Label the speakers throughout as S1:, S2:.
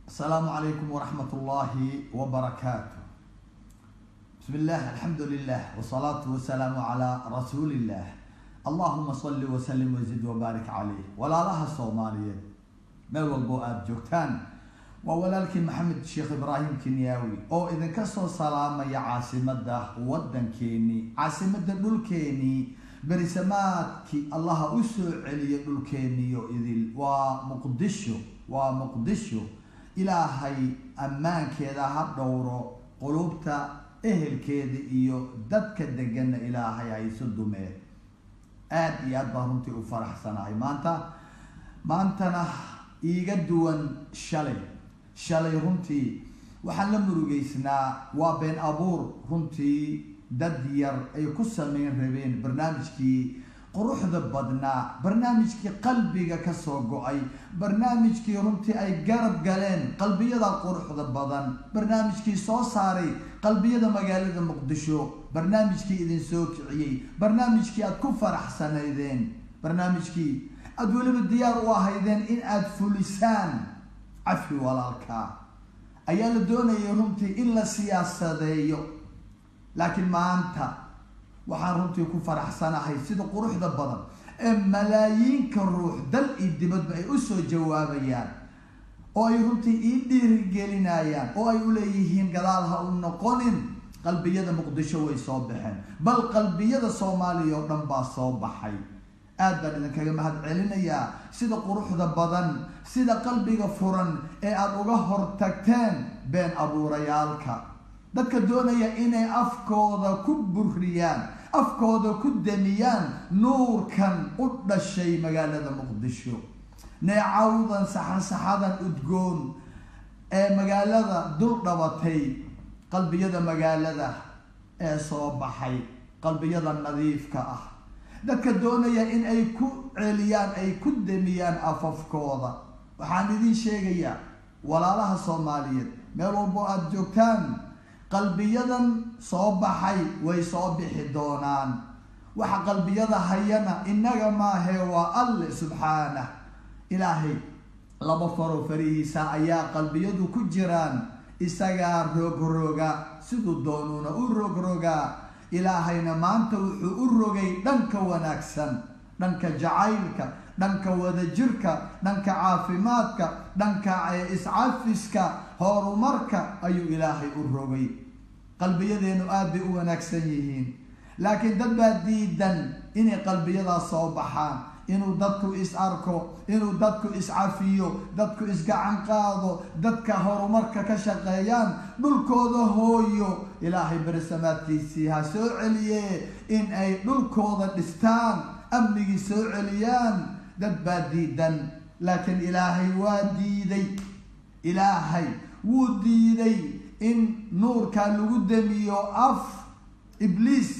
S1: Asalaamu calaykum waraxmat ullaahi wabarakaatu. Bismi illah, alxamdu lilah, wasalaatu wasalaamu calaa rasuulillah. Allahuma salli wasalim wazid wabaarik caleyh. Walaalaha Soomaaliyeed meel walboo aada joogtaan, waa walaalkii Maxamed Sheekh Ibraahim Kenyaawi oo idinka soo salaamaya caasimadda waddankeeni, caasimadda dhulkeenii berisamaadkii. Allaha u soo celiya dhulkeeniyo idil. Waa Muqdisho, waa Muqdisho. Ilaahay ammaankeeda ha dhowro, qulubta ehelkeeda iyo dadka deganna Ilaahay ha isu dumee. Aada iyo aad baan runtii u faraxsanahay maanta, maantana iiga duwan shalay. Shalay runtii waxaan la murugeysnaa waa been abuur runtii dad yar ay ku sameyn rabeen barnaamijkii quruxda badnaa, barnaamijkii qalbiga kasoo go-ay, barnaamijkii runtii ay garab galeen qalbiyada quruxda badan, barnaamijkii soo saaray qalbiyada magaalada Muqdisho, barnaamijkii idin soo kiciyey, barnaamijkii aad ku faraxsanaydeen, barnaamijkii aada weliba diyaar u ahaydeen in aada fulisaan. Cafi walaalka ayaa la doonayay runtii in la siyaasadeeyo, laakiin maanta waxaan runtii ku faraxsanahay sida quruxda badan ee malaayiinka ruux dal iyo dibadba ay usoo jawaabayaan oo ay runtii ii dhiirigelinayaan oo ay uleeyihiin gadaal ha u noqonin. Qalbiyada Muqdisho way soo baxeen, bal qalbiyada Soomaaliya oo dhan baa soo baxay. Aad baan idinkaga mahad celinayaa sida quruxda badan, sida qalbiga furan ee aada uga hortagteen been abuurayaalka, dadka doonaya inay afkooda ku buriyaan, afkooda ku damiyaan nuurkan u dhashay magaalada Muqdisho, neecawdan saxansaxadan udgoon ee magaalada dul dhabatay, qalbiyada magaalada ee soo baxay, qalbiyada nadiifka ah, dadka doonaya in ay ku celiyaan, ay ku damiyaan afafkooda. Waxaan idiin sheegayaa walaalaha Soomaaliyeed meel walbo aada joogtaan, qalbiyadan soo baxay way soo bixi doonaan. Waxa qalbiyada hayana innaga maahee waa Alle subxaanah. Ilaahay laba faro farihiisa ayaa qalbiyadu ku jiraan, isagaa rogroga, siduu doonuuna u rogrogaa. Ilaahayna maanta wuxuu u rogay dhanka wanaagsan, dhanka jacaylka, dhanka wadajirka, dhanka caafimaadka, dhanka iscafiska, horumarka ayuu Ilaahay u rogay. Qalbiyadeenu aada bay u wanaagsan yihiin, laakiin dad baa diidan inay qalbiyadaas soo baxaan, inuu dadku is arko, inuu dadku iscafiyo, dadku isgacan qaado, dadka horumarka ka shaqeeyaan, dhulkooda hooyo Ilaahay berisamaadkiisii ha soo celiye in ay dhulkooda dhistaan, amnigii soo celiyaan. Dad baa diidan, laakiin Ilaahay waa diiday. Ilaahay wuu diiday in nuurkaa lagu damiyo af Ibliis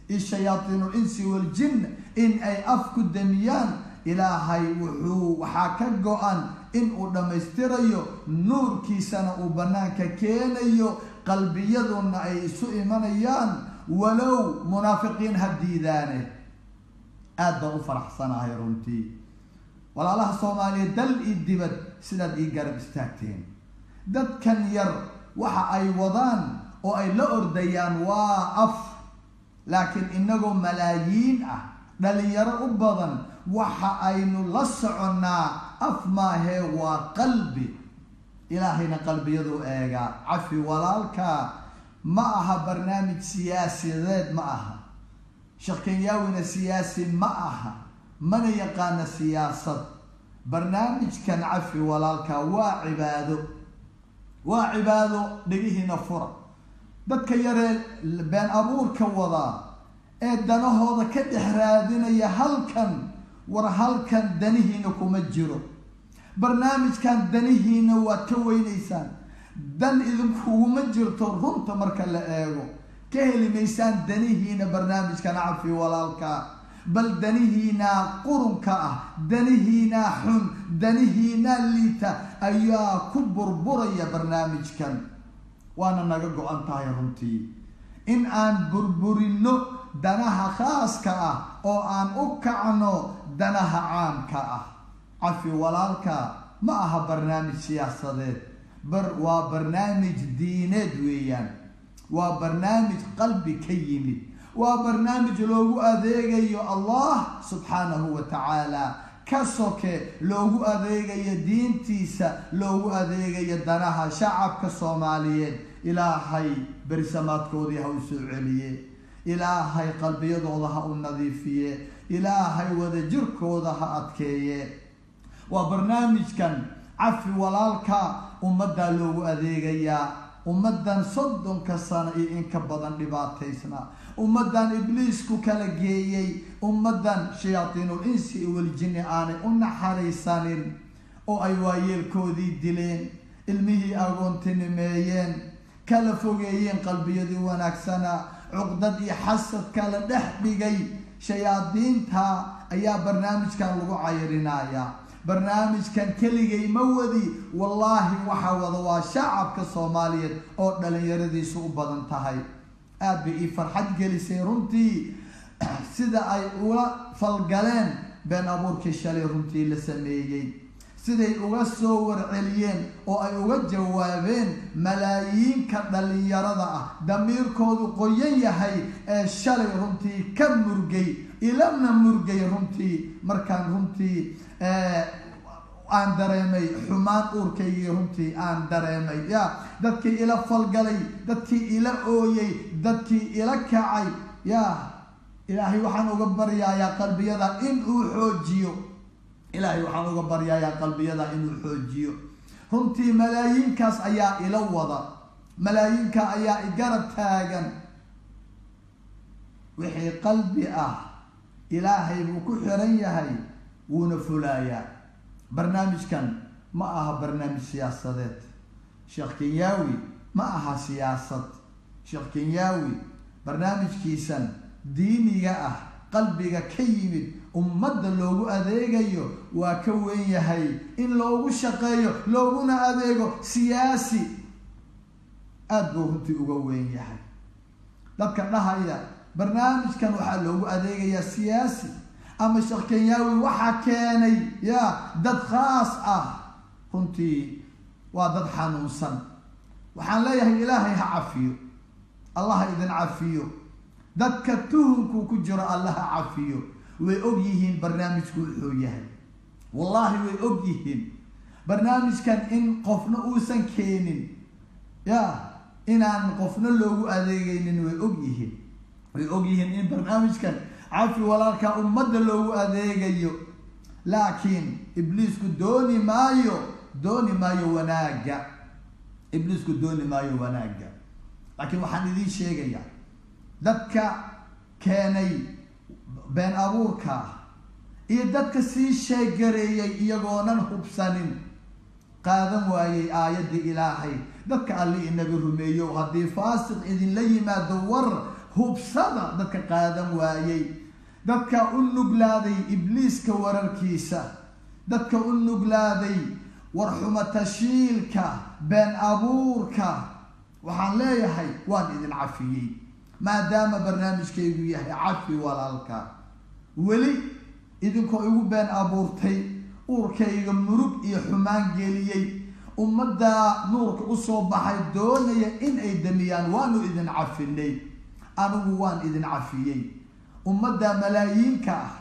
S1: iyo shayaatiinul insi waljin in ay af ku damiyaan. Ilaahay wuxuu waxaa ka go-an in uu dhammaystirayo nuurkiisana, uu bannaanka keenayo, qalbiyaduna ay isu imanayaan walow munaafiqiin ha diidaane. Aada baan u faraxsanahay runtii walaalaha Soomaaliya dal iyo dibad sidaad ii garab istaagteen. Dadkan yar waxa ay wadaan oo ay la ordayaan waa af, laakiin inagoo malaayiin ah, dhalinyaro u badan, waxa aynu la soconnaa af maahee waa qalbi. Ilaahayna qalbiyadu eegaa. Cafi walaalka ma aha barnaamij siyaasideed, ma aha. Sheekh Kenyaawina siyaasi ma aha, mana yaqaana siyaasad. Barnaamijkan cafi walaalka waa cibaado, waa cibaado. Dhegihiina fura. Dadka yaree been abuurka wadaa ee danahooda ka dhex raadinaya halkan, war halkan danihiina kuma jiro. Barnaamijkan danihiina waad ka weynaysaan, dan idinkuguma jirto. Runta marka la eego, ka heli maysaan danihiina barnaamijkan cafi walaalka, bal danihiinaa qurunka ah, danihiinaa xun, danihiinaa liita ayaa ku burburaya barnaamijkan. Waana naga go-an tahay runtii in aan burburinno danaha khaaska ah oo aan u kacno danaha caamka ah. Cafi walaalka ma aha barnaamij siyaasadeed, Waa barnaamij diineed weeyaan, waa barnaamij qalbi ka yimid, waa barnaamij loogu adeegayo Allah subxaanahu wa tacaala ka soke, loogu adeegayo diintiisa, loogu adeegayo danaha shacabka Soomaaliyeed. Ilaahay berisamaadkoodii ha u soo celiye, Ilaahay qalbiyadooda ha u nadiifiye, Ilaahay wadajirkooda ha adkeeye. Waa barnaamijkan cafi walaalka ummaddaa loogu adeegayaa, ummaddan 30ka sano iyo in ka badan dhibaataysna, ummaddan Ibliisku kala geeyey, ummaddan shayaatiinul insi waljinni aanay u naxariisanin oo ay waayeelkoodii dileen, ilmihii agoontinimeeyeen, kala fogeeyeen qalbiyadii wanaagsana, cuqdad iyo xasad kala dhex dhigay. Shayaadiinta ayaa barnaamijkan lagu cayrinayaa. Barnaamijkan keligay ma wadi, wallaahi waxaa wada waa shacabka Soomaaliyeed oo dhalinyaradiisu u badan tahay. Aad bay ii farxad gelisay runtii sida ay ula falgaleen been abuurkii shalay runtii la sameeyey, siday uga soo warceliyeen oo ay uga jawaabeen malaayiinka dhalinyarada ah damiirkoodu qoyan yahay ee shalay runtii ka murgay, ilana murgay runtii. Markaan runtii aan dareemay xumaan uurkaygii runtii aan dareemay, ya dadkii ila falgalay, dadkii ila ooyey, dadkii ila kacay, ya Ilaahay waxaan uga baryayaa qalbiyada in uu xoojiyo. Ilaahay waxaan uga baryayaa qalbiyada inuu xoojiyo. Runtii malaayiinkaas ayaa ila wada, malaayiinka ayaa igarab taagan. Wixii qalbi ah Ilaahay buu ku xiran yahay, wuuna fulaayaa. Barnaamijkan ma aha barnaamij siyaasadeed. Sheekh Kenyaawi ma aha siyaasad. Sheekh Kenyaawi barnaamijkiisan diiniga ah, qalbiga ka yimid, ummadda loogu adeegayo, waa ka weyn yahay in loogu shaqeeyo looguna adeego siyaasi. Aada buu runtii uga weyn yahay. Dadka dhahaya barnaamijkan waxaa loogu adeegayaa siyaasi ama Sheekh Kenyaawi waxaa keenay ya dad khaas ah, runtii waa dad xanuunsan. Waxaan leeyahay Ilaahay ha cafiyo, Allah ha idin cafiyo. Dadka tuhunku ku jiro Allah ha cafiyo. Way og yihiin barnaamijku wuxuu yahay, wallaahi way og yihiin barnaamijkan in qofna uusan keenin, ya inaan qofna loogu adeegaynin way og yihiin. Way og yihiin in barnaamijkan cafi walaalka ummadda loogu adeegayo, laakiin Ibliisku dooni maayo, dooni maayo wanaagga. Ibliisku dooni maayo wanaagga. Laakiin waxaan idiin sheegayaa dadka keenay been abuurka iyo dadka sii sheegareeyay iyagoonan hubsanin, qaadan waayey aayaddii Ilaahay, dadka Alli inaga rumeeyo, haddii faasiq idinla yimaado war hubsada, dadka qaadan waayey, dadka u nuglaaday Ibliiska wararkiisa, dadka u nuglaaday warxuma tashiilka been abuurka, waxaan leeyahay waan idin cafiyey. Maadaama barnaamijkaygu yahay cafi walaalka, weli idinkoo igu been abuurtay, uurkayga murug iyo xumaan geliyey, ummadda nuurka usoo baxay doonaya in ay damiyaan, waanu idin cafinay. Anigu waan idin cafiyey. Ummadda malaayiinka ah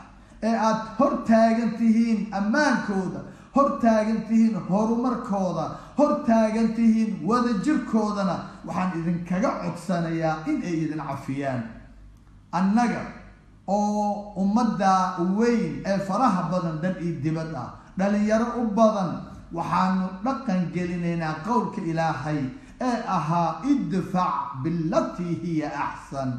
S1: ee aad hor taagan tihiin ammaankooda, hor taagan tihiin horumarkooda, hor taagan tihiin wadajirkoodana, waxaan idinkaga codsanayaa in ay idin cafiyaan. Annaga oo ummadda weyn ee faraha badan dal iyo dibad ah, dhalinyaro u badan, waxaanu dhaqan gelinaynaa qowlka Ilaahay ee ahaa idfac bilatii hiya axsan,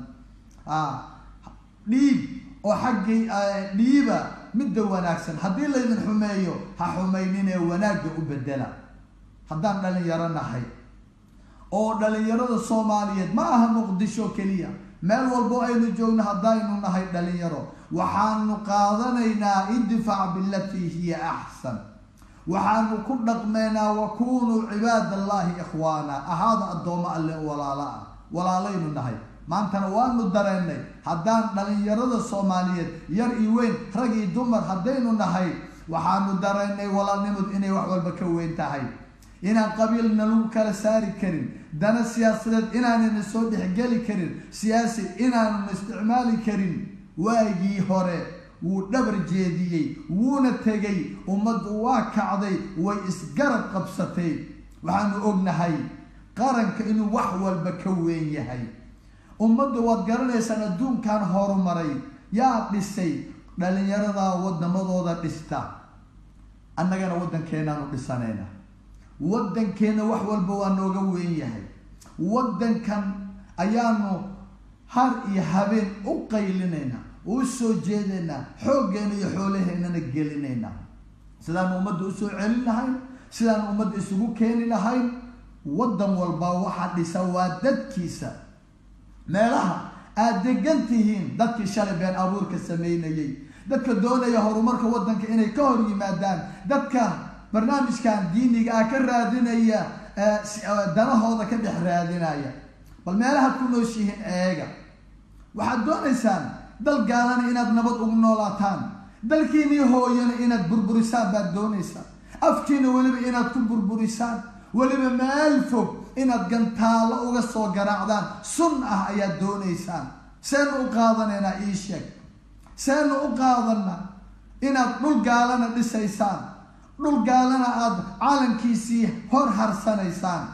S1: dhiib oo xaggii dhiiba midda wanaagsan. Haddii laydin xumeeyo ha xumayninee wanaagga u bedela. Haddaan dhalinyaro nahay oo dhalinyarada Soomaaliyeed, ma aha Muqdisho keliya, meel walbo aynu joogno, haddaynu nahay dhalinyaro, waxaanu qaadanaynaa idfac bilatii hiya axsan. Waxaanu ku dhaqmaynaa wakunuu cibaad allahi ikhwaana, ahaada addoommo Alle walaala ah, walaalaynu nahay. Maantana waanu dareennay haddaan dhalinyarada Soomaaliyeed, yar iyo weyn, rag iyo dumar haddaynu nahay, waxaanu dareennay walaalnimadu inay wax walba ka weyn tahay. Inaan qabiilna lagu kala saari karin, dana siyaasadeed inaanayna soo dhexgeli karin, siyaasi inaanuna isticmaali karin. Waagii hore wuu dhabar jeediyey, wuuna tegay. Ummaddu waa kacday, way isgarab qabsatay. Waxaanu ognahay qaranka inuu wax walba ka weyn yahay. Ummaddu waad garanaysaan, adduunkan horumaray yaa dhisay? Dhalinyaradaa wadamadooda dhista. Annagana waddankeenaanu dhisanayna. Waddankeenna wax walba waa nooga weyn yahay. Waddankan ayaanu har iyo habeen u qaylinaynaa, u soo jeedaynaa, xooggeena iyo xoolaheennana gelinaynaa, sidaanu ummadda usoo celin lahayn, sidaanu ummadda isugu keeni lahayn. Waddan walba waxaa dhisa waa dadkiisa. Meelaha aada degan tihiin, dadkii shalay been abuurka sameynayay, dadka doonaya horumarka waddanka inay ka hor yimaadaan, dadka barnaamijkan diiniga ah ka raadinaya, danahooda ka dhex raadinaya, bal meelahaad ku nooshihiin eega. Waxaad doonaysaan dal gaalana inaad nabad ugu noolaataan, dalkiinii hooyana inaad burburisaan baad doonaysaan, afkiina weliba inaad ku burburisaan, weliba meel fog inaad gantaallo uga soo garaacdaan sun ah ayaad doonaysaan. Seenu u qaadanaynaa? Ii sheeg, seenu u qaadanaa inaad dhul gaalana dhisaysaan, dhul gaalana aada calankiisii hor harsanaysaan,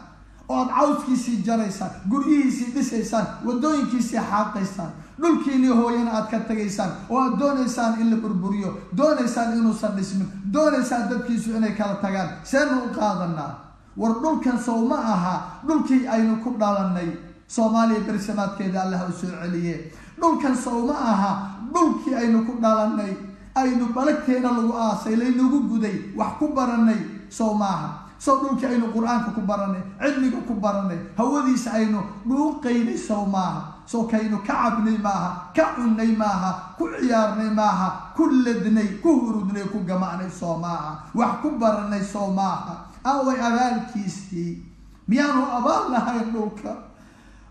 S1: oo aada cawskiisii jaraysaan, guryihiisii dhisaysaan, waddooyinkiisii xaaqaysaan, dhulkiinii hooyana aad ka tagaysaan, oo aad doonaysaan in la burburiyo, doonaysaan inuusan dhismin, doonaysaan dadkiisu inay kala tagaan? Seenu u qaadanaa? War dhulkan sow ma aha dhulkii aynu ku dhalannay? Soomaaliya bersamaadkeeda Allah u soo celiye. Dhulkan sow ma aha dhulkii aynu ku dhalannay, aynu balagteena lagu aasay, laynagu guday, wax ku barannay? Sow maaha? Sow dhulkii aynu Qur-aanka ku barannay, cilmiga ku barannay, hawadiisa aynu dhuuqaynay sow maaha? Sow kaynu ka cabnay maaha, ka cunnay maaha, ku ciyaarnay maaha, ku lednay, ku hurudnay, ku gama'nay soo maaha, wax ku barannay soo maaha? Aaway abaalkiisii? Miyaanu abaal lahayn dhulka?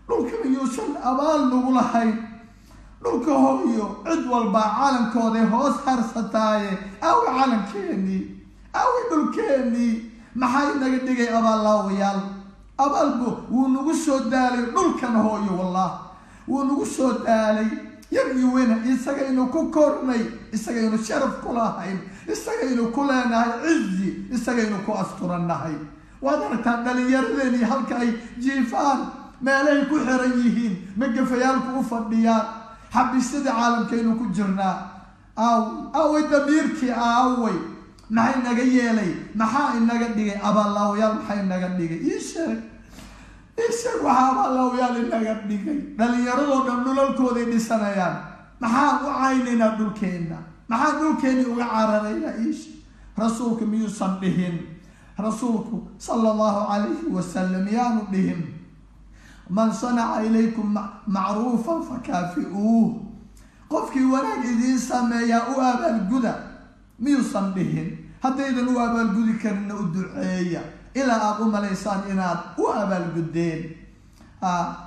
S1: Dhulka miyuusan abaal nagu lahayn? Dhulka hooyo cid walbaa calankooday hoos harsataaye, aaway calankeenii? Aaway dhulkeenii? Maxaa inaga dhigay abaallaawayaal? Abaalbu wuu nagu soo daalay dhulkan hooyo, wallah wuu nagu soo daalay. Yar iyo weyna isagaynu ku kornay, isagaynu sharaf ku lahayn, isagaynu ku leenahay cizi, isagaynu ku asturannahay. Waad aragtaan dhalinyaradeenii halka ay jiifaan, meelahay ku xiran yihiin, magafayaalku u fadhiyaan, xabiisyadii caalamkaynu ku jirnaa. Aaw, aaway damiirkii? Aaway? Maxay naga yeelay? Maxaa inaga dhigay abaallaawayaal? Maxay inaga dhigay? Ii sheeg, ii sheeg waxaa abaallaawayaal inaga dhigay. Dhalinyaradoo dhan dhulalkooday dhisanayaan. Maxaan u caynaynaa dhulkeenna? Maxaan dhulkeenni uga cararaynaa? Ii sheeg. Rasuulku miyuusan dhihin, rasuulku sala Allahu calayhi wasalam miyaanu dhihin: "Man sanaca ilaykum macruufan fakaafi'uuh"? Qofkii wanaag idiin sameeyaa u abaalguda, miyuusan dhihin? Haddaydan u abaalgudi karinna, u duceeya ilaa aada u malaysaan inaad u abaalgudeen.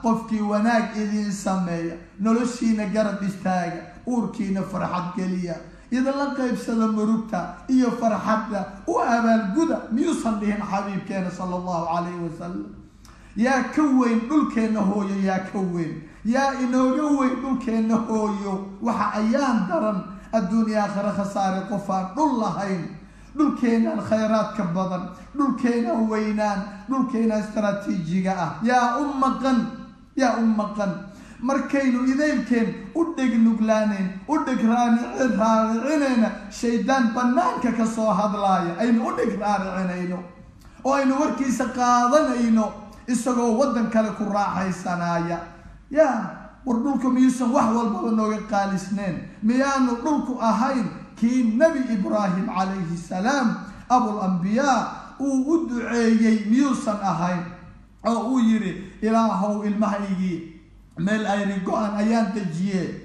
S1: Qofkii wanaag idiin sameeya, noloshiina garab istaaga, uurkiina farxad geliya, idinla qaybsada murugta iyo farxadda, u abaalguda, miyuusan dhihin xabiibkeena sala Allahu calayhi wasalam? Yaa ka weyn dhulkeenna hooyo? Yaa ka weyn? Yaa inooga weyn dhulkeenna hooyo? Waxa ayaan daran, adduun iyo aakhire khasaare qofaan dhul lahayn. Dhulkeenaan khayraadka badan, dhulkeenaan weynaan, dhulkeenaan istaraatiijiga ah, yaa u maqan? Yaa u maqan? Markaynu idaylkeen u dheg nuglaanayn, u dheg raaricinayna shaydaan bannaanka ka soo hadlaaya, aynu u dheg raaricinayno oo aynu warkiisa qaadanayno, isagoo waddan kale ku raaxaysanaya. Yaa war, dhulka miyuusan wax walbaba nooga qaalisneen? Miyaanu dhulku ahayn kii Nebi Ibraahim calayhi salaam, abul ambiyaa, uu u duceeyey? Miyuusan ahayn oo uu yidhi: "Ilaahow, ilmahaygii meel ayri go-an ayaan dejiye,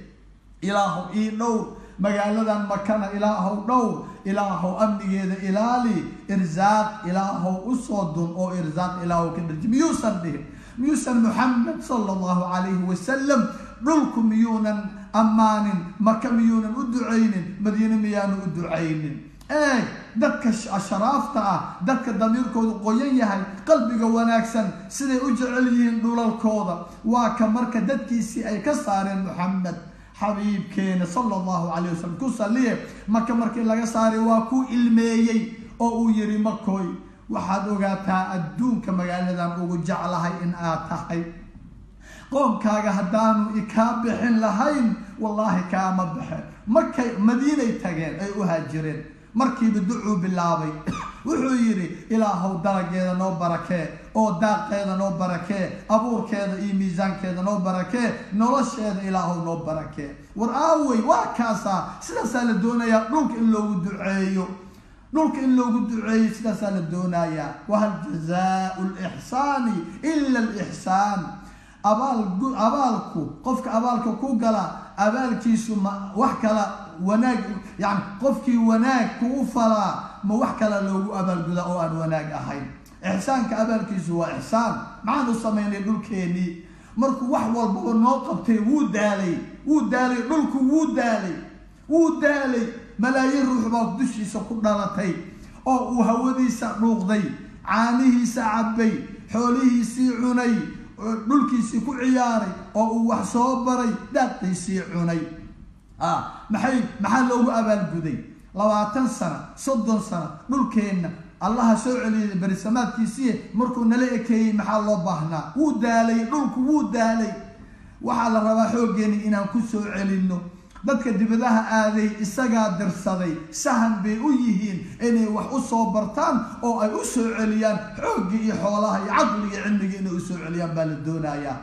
S1: Ilaahow ii dhowr magaaladan Makana, Ilaahow dhowr, Ilaahow amnigeeda ilaali, irsaaq Ilaahow usoo dun oo irsaaq Ilaahow ka dharji"? Miyuusan dhihin? Miyuusan Muxamed sala Allahu calayhi wasalam dhulku miyuunan ammaanin? Maka miyuunan u ducaynin? Madiine miyaanu u ducaynin? Eeg dadka ashraafta ah, dadka damiirkoodu qoyan yahay, qalbiga wanaagsan, siday u jecel yihiin dhulalkooda. Waa ka marka dadkiisii ay ka saareen Muxamed xabiibkeena sala Allahu calayh wasalam ku salliye. Maka markii laga saaray waa ku ilmeeyey oo uu yidhi: "Makoy, waxaad ogaataa adduunka magaaladan ugu jeclahay in aad tahay. Qoomkaaga haddaanu ikaa bixin lahayn, wallaahi kaama baxeen." Markay Madiinay tageen ay u haajireen, markiiba ducuu bilaabay. Wuxuu yidhi: "Ilaahow, dalageeda noo barakee, oo daaqeeda noo barakee, abuurkeeda iyo miisaankeeda noo barakee, nolosheeda Ilaahow noo barakee." War aawey? Waa kaasaa, sidaasaa la doonayaa dhulka in loogu duceeyo, dhulka in loogu duceeyo sidaasaa la doonayaa. Wahal jazaau lixsaani ila alixsaan? Abaal, abaalku qofka abaalka ku gala abaalkiisu ma wax kala wanaag? Yani qofkii wanaag kuu falaa, ma wax kala loogu abaalgudaa oo aan wanaag ahayn? Ixsaanka abaalkiisu waa ixsaan. Maxaan u samaynay dhulkeenii markuu wax walbaba noo qabtay? Wuu daalay, wuu daalay dhulku, wuu daalay, wuu daalay. Malaayiin ruux baa dushiisa ku dhalatay oo uu hawadiisa dhuuqday, caanihiisa cabbay, xoolihiisii cunay, dhulkiisii ku ciyaaray, oo uu wax soo baray, daaqiisii cunay. Maxaa loogu abaalguday? 20 sano, 30 sano dhulkeenna Allaha soo celiyay berisamaadkiisii markuu nala ekeeyey, maxaa loo baahnaa? Wuu daalay dhulku, wuu daalay. Waxaa la rabaa xooggeeni inaan ku soo celinno. Dadka dibadaha aaday isagaa dirsaday, sahan bay u yihiin inay wax u soo bartaan oo ay u soo celiyaan xooggii iyo xoolaha iyo caqliga iyo cilmigii. Inay usoo celiyaan baa la doonayaa.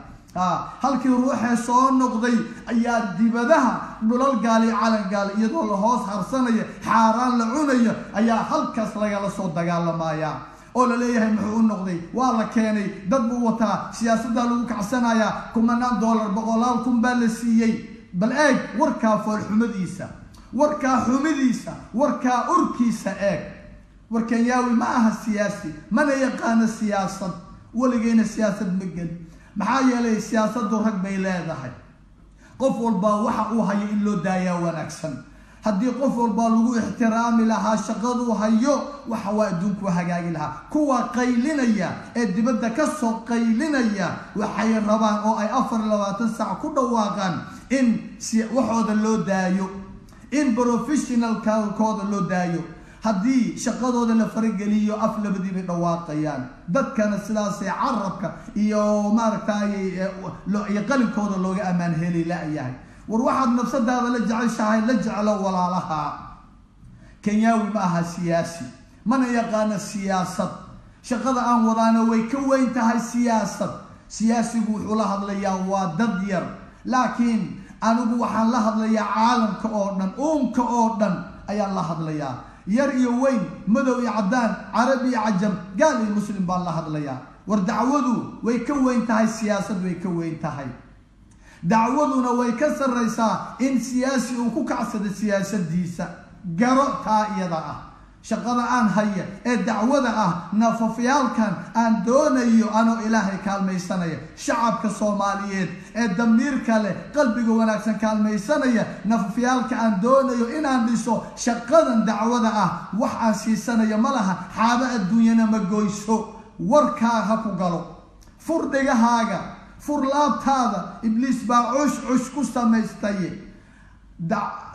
S1: Halkii ruuxee soo noqday ayaa dibadaha dhulal gaali, calan gaali, iyadoo la hoos harsanaya, xaaraan la cunayo, ayaa halkaas lagala soo dagaalamaya oo la leeyahay: "Muxuu u noqday? Waa la keenay, dad buu wataa, siyaasaddaa lagu kacsanayaa, kumanaan dollar, boqolaal kun baa la siiyey." Bal eeg warkaa foolxumadiisa, warkaa xumidiisa, warkaa urkiisa eeg. War Kenyaawi ma aha siyaasi, mana yaqaano siyaasad, weligeyna siyaasad ma gelin. Maxaa yeelay, siyaasaddu rag bay leedahay. Qof walbaa waxa uu hayo in loo daayaa wanaagsan. Haddii qof walbaa lagu ixtiraami lahaa shaqaduu hayo, waxa waa adduunku hagaagi lahaa. Kuwa qaylinaya ee dibadda ka soo qaylinaya waxay rabaan oo ay 24 saac ku dhawaaqaan in waxooda loo daayo, in professionalkooda loo daayo. Haddii shaqadooda la farageliyo, af labadii bay dhawaaqayaan. Dadkana sidaasay carabka iyo maaragtay iyo qalinkooda looga ammaan heli la-yahay. War waxaad nafsadaada la jeceshahay la jeclo walaalaha. Kenyaawi ma aha siyaasi, mana yaqaano siyaasad. Shaqada aan wadaana way ka weyn tahay siyaasad. Siyaasigu wuxuu la hadlayaa waa dad yar, laakiin anigu waxaan la hadlayaa caalamka oo dhan, uunka oo dhan ayaan la hadlayaa, yar iyo weyn, madow iyo caddaan, carab iyo cajam, gaal iyo muslim baan la hadlayaa. War dacwadu way ka weyn tahay siyaasad, way ka weyn tahay. Dacwaduna way ka sarraysaa in siyaasi uu ku kacsado siyaasadiisa. Garo taa iyada ah. Shaqada aan haya ee dacwada ah, nafafyaalkan aan doonayo anoo Ilaahay kaalmaysanaya, shacabka Soomaaliyeed ee damiirka leh, qalbiga wanaagsan kaalmaysanaya, nafafyaalka aan doonayo inaan dhiso, shaqadan dacwada ah wax aan siisanayo ma laha, xaabo adduunyana ma goyso. Warkaa ha ku galo. Fur dhigahaaga, fur laabtaada. Ibliis baa cush cush ku samaystay.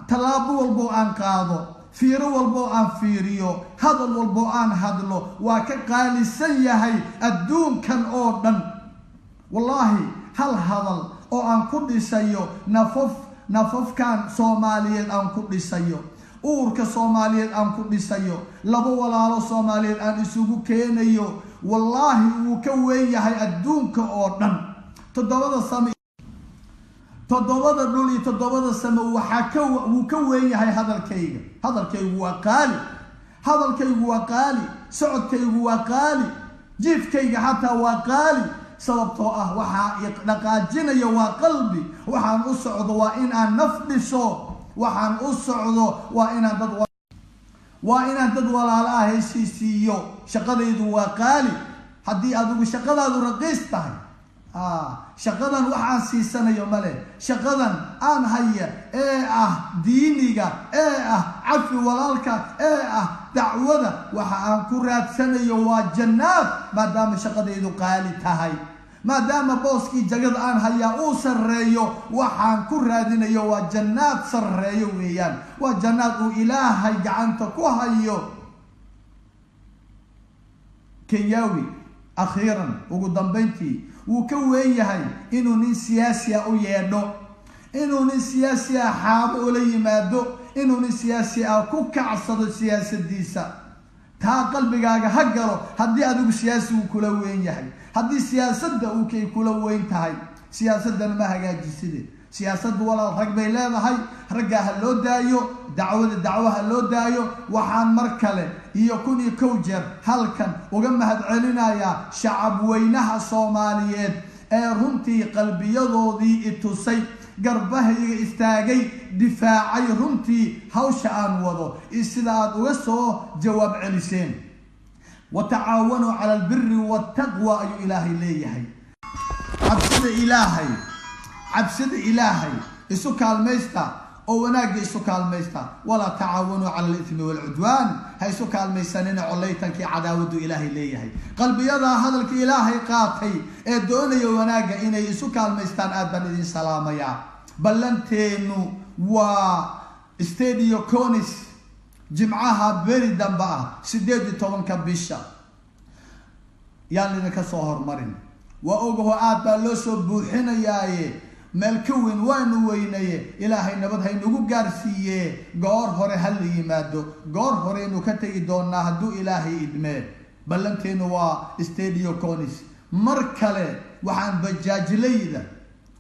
S1: Tallaabo walboo aan qaado, fiiro walboo aan fiiriyo, hadal walboo aan hadlo, waa ka qaalisan yahay adduunkan oo dhan. Wallaahi, hal hadal oo aan ku dhisayo nafaf, nafafkan Soomaaliyeed aan ku dhisayo, uurka Soomaaliyeed aan ku dhisayo, laba walaalo Soomaaliyeed aan isugu keenayo, wallaahi wuu ka weyn yahay adduunka oo dhan. Toddobada same, toddobada dhul iyo toddobada same waxaa ka wuu ka weyn yahay hadalkayga. Hadalkaygu waa qaali, hadalkaygu waa qaali, socodkaygu waa qaali, jiifkayga xataa waa qaali. Sababtoo ah waxaa dhaqaajinaya waa qalbi. Waxaan u socdo waa in aan naf dhiso. Waxaan u socdo waa inaan dad walaalo ah heshiisiiyo. Shaqadaydu waa qaali. Haddii adigu shaqadaadu raqiis tahay Shaqadan waxaan siisanayo male, shaqadan aan haya ee ah diiniga, ee ah cafi walaalka, ee ah dacwada, waxa aan ku raadsanayo waa jannaad. Maadaama shaqadaydu qaali tahay, maadaama booskii jagada aan hayaa uu sarreeyo, waxaan ku raadinayo waa jannaad sarreeyo weeyaan, waa jannaad uu Ilaahay gacanta ku hayo. Kenyawi akhiiran, ugu dambayntii, wuu ka weyn yahay inuu nin siyaasi ah u yeedho, inuu nin siyaasi ah xaabo ula yimaado, inuu nin siyaasi ah ku kacsado siyaasadiisa. Taa qalbigaaga ha galo. Haddii adigu siyaasigu kula weyn yahay, haddii siyaasadda uu kay kula weyn tahay, siyaasaddana ma hagaajiside. Siyaasaddu walaal rag bay leedahay, raggaa ha loo daayo, dacwada dacwo ha loo daayo. Waxaan mar kale iyo 1001 jeer halkan uga mahadcelinayaa shacab weynaha Soomaaliyeed ee runtii qalbiyadoodii itusay, garbahayga istaagay, difaacay runtii hawsha aan wado iyo sida aad uga soo jawaab celiseen. Watacaawanuu cala albiri waltaqwa ayuu Ilaahay leeyahay. Cabsida Ilaahay, cabsida Ilaahay isu kaalmaysta oo wanaagga isu kaalmaysta. Walaa tacaawanuu cala alithmi waalcudwaan, ha isu kaalmaysanina collaytankii cadaawaddu Ilaahay leeyahay. Qalbiyadaa hadalka Ilaahay qaatay ee doonaya wanaagga inay isu kaalmaystaan, aad baan idin salaamayaa. Ballanteennu waa Stadio Conis, Jimcaha beri dambe ah, 18-ka bisha. Yaan idinka soo hormarin, waa ogaho aad baa loo soo buuxinayaaye, meel ka weyn waanu weynaye. Ilaahay nabad haynagu gaarsiiye. Goor hore ha la yimaado, goor horeynu ka tegi doonaa hadduu Ilaahay idmee. Ballanteennu waa Stadio Conis. Mar kale waxaan bajaajlayda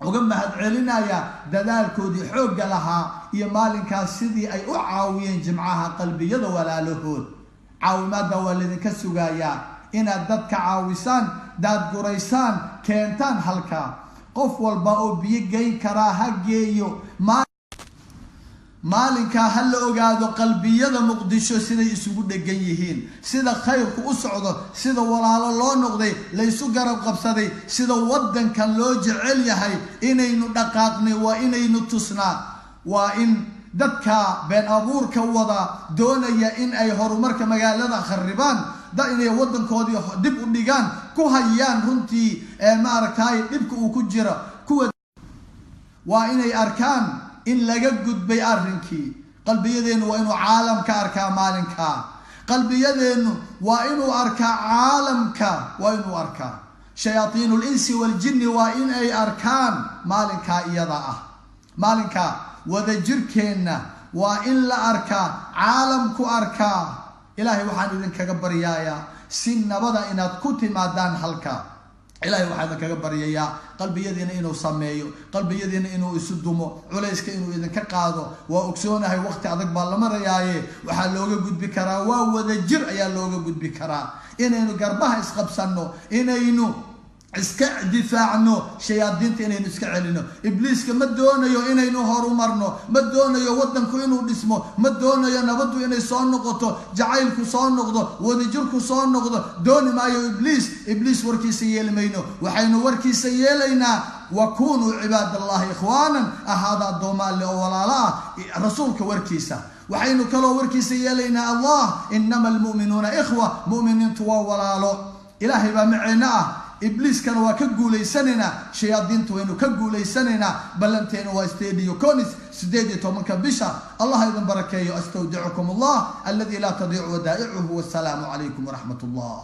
S1: uga mahadcelinayaa dadaalkoodii xoogga lahaa iyo maalinkaas sidii ay u caawiyeen Jimcaha qalbiyada walaalahood. Caawimaadda waa laydinka sugayaa, inaad dadka caawisaan, daadguraysaan, keentaan halkaa. Qof walba oo biyo geyn karaa ha geeyo. Maalinkaa ha la ogaado qalbiyada Muqdisho siday isugu dhegan yihiin, sida khayrku u socdo, sida walaalo loo noqday, laysu garab qabsaday, sida waddankan loo jecel yahay. Inaynu dhaqaaqnay waa inaynu tusnaa. Waa in dadka been abuurka wada doonaya in ay horumarka magaalada kharibaan, da inay waddankoodii dib u dhigaan, ku hayaan runtii maaragtay dhibka uu ku jira kuwa, waa inay arkaan in laga gudbay arrinkii. Qalbiyadeennu waa inuu caalamka arkaa maalinkaa. Qalbiyadeennu waa inuu arkaa caalamka, waa inuu arkaa shayaaiin linsi waljinni, waa in ay arkaan maalinkaa iyada ah. Maalinkaa wadajirkeenna waa in la arkaa, caalamku arkaa. Ilaahay waxaan idinkaga baryayaa si nabada inaad ku timaadaan halkaa. Ilahay waxaa idinkaga baryayaa qalbiyadiina inuu sameeyo, qalbiyadiina inuu isu dumo, culayska inuu idinka qaado. Waa ogsoonahay waqti adag baa la marayaaye, waxaa looga gudbi karaa waa wadajir ayaa looga gudbi karaa, inaynu garbaha isqabsanno, inaynu iska difaacno shayaadiinta, inaynu iska celino ibliiska. Ma doonayo inaynu horumarno, ma doonayo waddanku inuu dhismo, ma doonayo nabaddu inay soo noqoto, jacaylku soo noqdo, wadajirku soo noqdo, dooni maayo ibliis. Ibliis warkiisa yeeli mayno, waxaynu warkiisa yeelaynaa wakunuu cibaad allahi ikhwaanan, ahaada addooma Alle oo walaalo ah, rasuulka warkiisa. Waxaynu kaloo warkiisa yeelaynaa Allah, inama almu'minuuna ikhwa, mu'miniintu waa walaalo. Ilaahay baa maceena ah, ibliiskana waa ka guulaysanaynaa, shayaadiinta waynu ka guulaysanaynaa. Ballanteena waa Stadio Conis, 18-ka bisha. Allah idin barakeeyo. Astawdicukum Allah aladi laa tadiicu wadaa'icuhu, wasalaamu calaykum waraxmat allah.